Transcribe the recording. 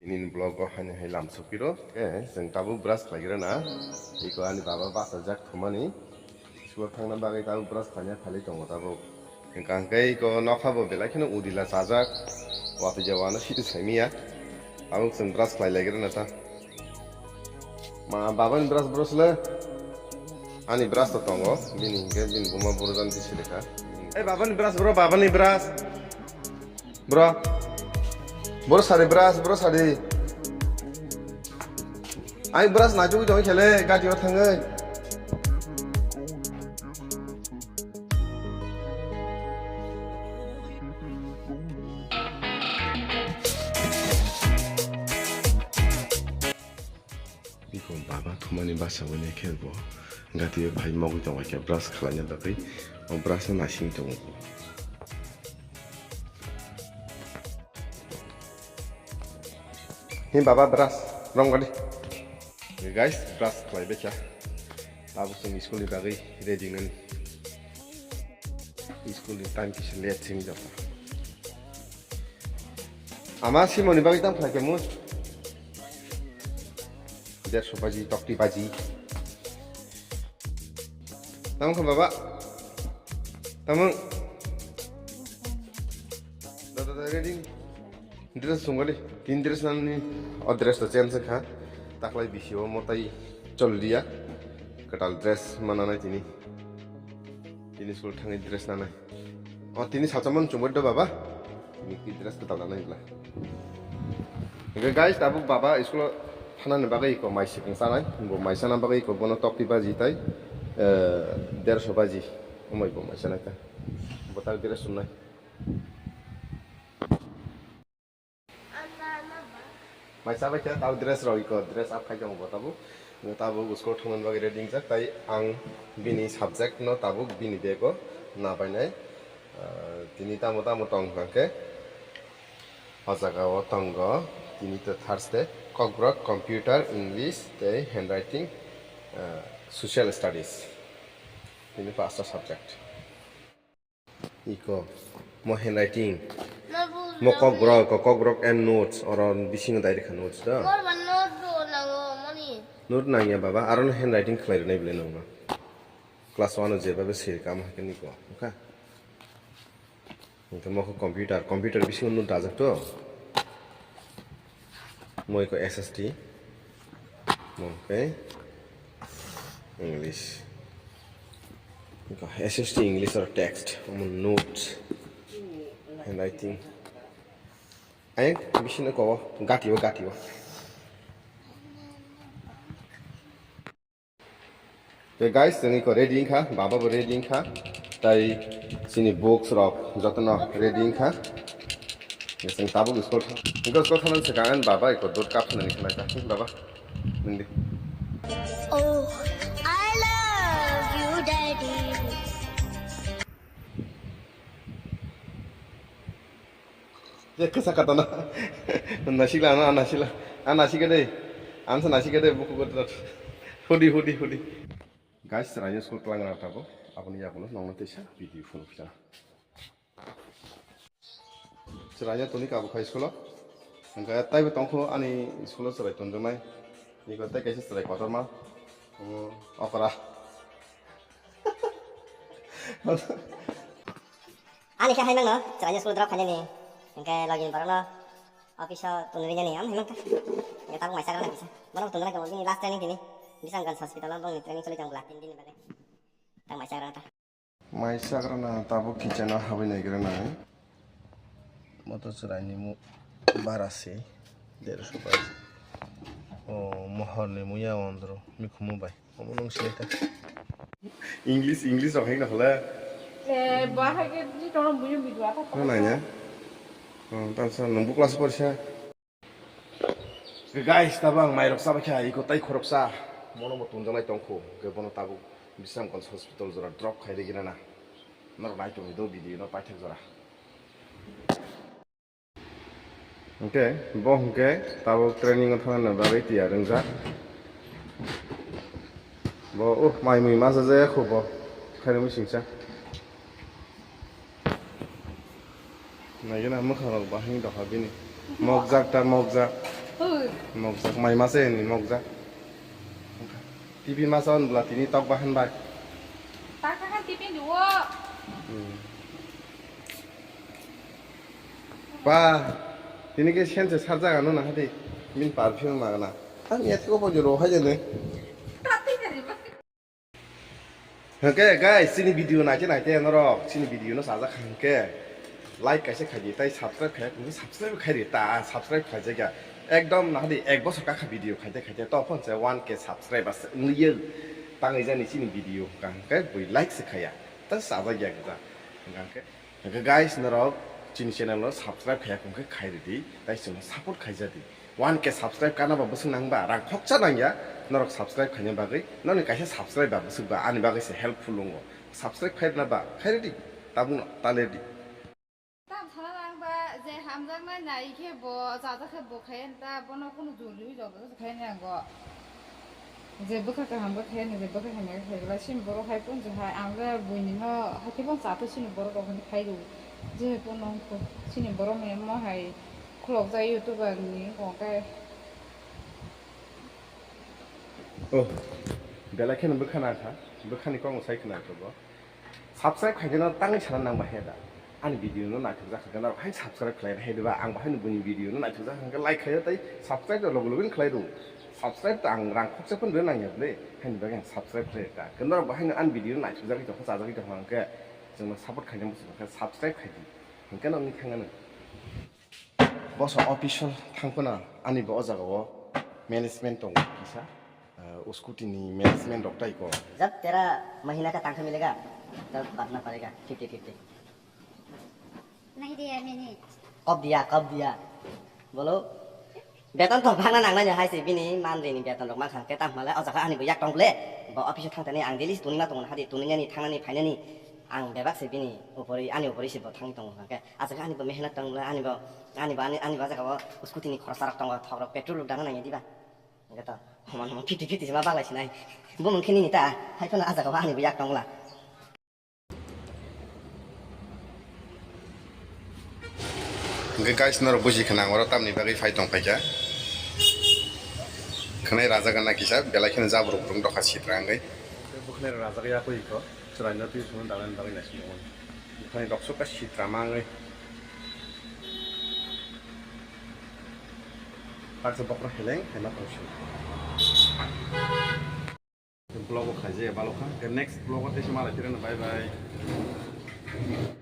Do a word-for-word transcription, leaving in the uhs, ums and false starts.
Nini vlog o haino hai lam sokiro. Eh, chwng tabuk brush khlaigra na. Iko ani baba bachajak thumani. School thangna bagwi tabuk brush khlaina phalwi tongo tabuk. Hwnkha hwnkhe iko nokha bo belai kheno udila chajak. Watwi jawano situ saimiya. Tabuk chwng brush khlai laigra na ta. Ma babani brush, brush le. Ani brush to tongo. Bini hwnkhe bini buma buro jan bisi lekha. Ei babani brush bro, babani brush. Bro. Bro sari brush, bro sari. Ai brush na chugui tong khele gati o thangwi. Biko baba thumani basa wngya khe bo gati o phai mogwi tong khe brush khlaina bagwi o brush no naising tongo bo. Hi baba brush rong gadi. Guys, brush khlai bekha. Tabuk chwng school ni bagwi ready nani. School ni time kisa late simi jokha. Ama simoni bagwi tang khlai khe mu. Derso baji, tokti baji. Tamo kha baba? Tamo? Da, da, da, ready? Dress sungwali. Tin dress nani. O dress to change kha. Taklai bisi o motai chol dia. Kwtal dress mananai tini. Tini school thangwi dress nanai. O tini salsa man chumui do baba. Tini ki dress kwtal nanai bla. Hwnkhe guys, tabuk baba school o thanani bagwi iko mai sikung chanai. Bo mai chana bagwi iko bono tokti baji tai, eh, derso baji. Omoi bo mai chanai ta. Bo tak dress sumnai. Mai chabai khe tabuk dress rok iko dress up khai tongo bo tabuk. Tabuk school thangmani bagwi ready wngjak, tai ang bini subject no tabuk bini bag o nabainai. Ah, tini tamo tamo tong hwnkhe o jaga o tongo, tini to Thursday, Kokborok, computer, English tei handwriting, ah, social studies, tini pasta subject. Iko, mo handwriting. Mo kokborok, ko kokborok and notes, oro bisingo dai rikha notes do. Note nangya baba, aro no handwriting khlai rwnai bwle nangno. Class one o jebabe sir kamo hai khe niko, okay? Hwnkhe mo khe computer, computer bisingo note dajak to. Mo iko S S T. Mo khe English. Iko S S T English or text, omo notes. Handwriting. Ayang bisino ko gati o, gati o. Te guys, chwng iko ready wngkha, baba bo ready wngkha, tai chini books rok jotono ready wngkha. Chwng tabuk school thang, school thangmani swkang ani baba iko dot cup swnani khlai ta, baba, nungdi. Oh, I love you, Daddy. Ye kasa katana. Nasikla ano, anasikla. Anasikade. Ansa nasikade buku gotra. Hudi, hudi, hudi. Guys, chwraino school twlang rang tabuk. Aboni yagulo nongno teisa video phone phisa. Chwraino toni kabu khai school o. Hwnkhe taibo tongkho ani school o chwrai tonjaknai. Niko tei kaisa chwrai kotorma. Okra. Ani khe hai mangno, chwraino school drop khainani. Hwnkhe logini borokno office o tongwi nani, am himang kha. Hwnkhe tabuk mai chagra nang kisa. Bono tongna kamo bini last training tini. Bisangganj hospital o bongni training choli tong bwla tin din ni bagwi. Tang mai chagra ta. Mai chagra na tabuk kitchen o habwi naigra nai. Moto chwraini mu bara se. Derso bai. O mohor ni muya ondro mikhumu bai. Omo nung sini ta. English, English rok haino hole. Eh, bahai ke ni tolong buyu bidu apa? Mana ya? Oh, tamsa nungbu class porsa. Guys, tabang mai rok sabai kha, iko tai khoroksa. Mono mo tunjanai tongkho, ke bono tabuk Bisramganj hospital jora drop khai rigi rana. Norok nai tongni do video no paithak jora. Hwnkhe, bo hwnkhe tabuk training o thangna bagwi tiyar wngjak. Bo, uh, mai mui masa jaya kho bo, khairokmi singcha. Naigena mwkhang rok bahai doha bini. Mokjak ta mokjak. Mokjak mai mase ni mokjak. T V masa on bla tini tok bahan bai. Tak tak kan T V duo. Hmm. Ba, tini ke sense sarjak ano na hadi. Min perfume magna. Ang ya tiko po joro hai jene. Tapi dari bas. Hwnkhe guys, chini video naite naite norok chini video no sajak kha hwnkhe like kaisa khaidi tai subscribe khai, subscribe khaidi ta, subscribe khaijak ya. Ekdom nahadi ek bosor kakha video khaite khaite to phone se one K subscribe as wngya tangwi jani chini video hwnkha hwnkhe bui like se khaya ta sajak ya gita hwnkha hwnkhe. Hwnkhe guys, norok chini channel no subscribe khaiya hwnkhe khai ridi, tai chwngno support khaija di. One K subscribe kana ba bwswk nang ba, rang khoksa nang ya, norok subscribe khaina bagwi, noni kaisa subscribe ba bwswk ba, ani bagwi se helpful wngo. Subscribe khai rwna ba, khai ridi, tabukno ta le di. Tam sana nang ba je hamjaknai nai khe bo, chajak khe bo khai ta, bono kunu joli wi jok khai nango. Je bwkha kaham khe khaini, je bwkha hamya khe khaigwlai, chini borok hai phunukjak hai, ang le buini no haikhe phano cha twi chini borok rok hinwi khai rw. Je phano chini borok ni omo hai khulokjak YouTuber ni wngkha khe. Oh, belai kheno bwkha nang kha, bwkhani kokno sai khna khe bo. Subscribe khaina tangwi sana nang ba he da. Ani video no naithokjak kha, norok hai subscribe khlai hai diba, ang bahai no buini video no naithokjak kha, like khaio tei subscribe to logo logo khlai rw. Subscribe to ang rang khoksa phano rw nang ya ble, haini bagwi ang subscribe khlai ta. Norok bahai no ani video no naithokjagwi tongkha, chajagwi tongkha hwnkhe chwngno support khaina muchung kha, subscribe khai di. Hwnkhe no wngwi thang ano. Boso office o thang phano ani bo o jaga o management tongo kisa, ah, scooty ni management rok tai ko. जब तेरा महीना का तनख्वाह मिलेगा, तब बांटना पड़ेगा fifty fifty। नहीं दिया मैंने। कब दिया, कब दिया? बोलो। Beton to bangna nangnai hai se bini mandri ni beton rok mankha khe tamo le o jaga ani bo yak tong le. Bo office o thang tani ang daily tunima tongo hadi tunina ni thangnani phainani ang bebak se bini upori ani upori se bo thangwi tongo khe. Aswk ani bo mehnat tong ani bo, ani bo, ani, ani bo jaga o scooty ni khorsa rok tongo, thok rok petrol rok dana nang diba. Hwnkhe to, homan homan fifty fifty se ma baglai sinai. Bo mungkhe nini ta, hai phano a jaga o ani bo yak tongla. Hwnkhe guys, norok buji khna ang oro tamni bagwi phai tong phaikha. Khwnai rajak na kisa, belai kheno jabru burung dokha sitra wngwi. Bo khwnai rajak ya koi kho, chwraino twi phunu dalani bagwi naising tongo. Bo khwnai rok sokha sitra ma wngwi. Baksa bokhorok heleng hai ma tongsi. Vlog o khaijaya balokha. Next vlog o teisa malai phirano, bye bye.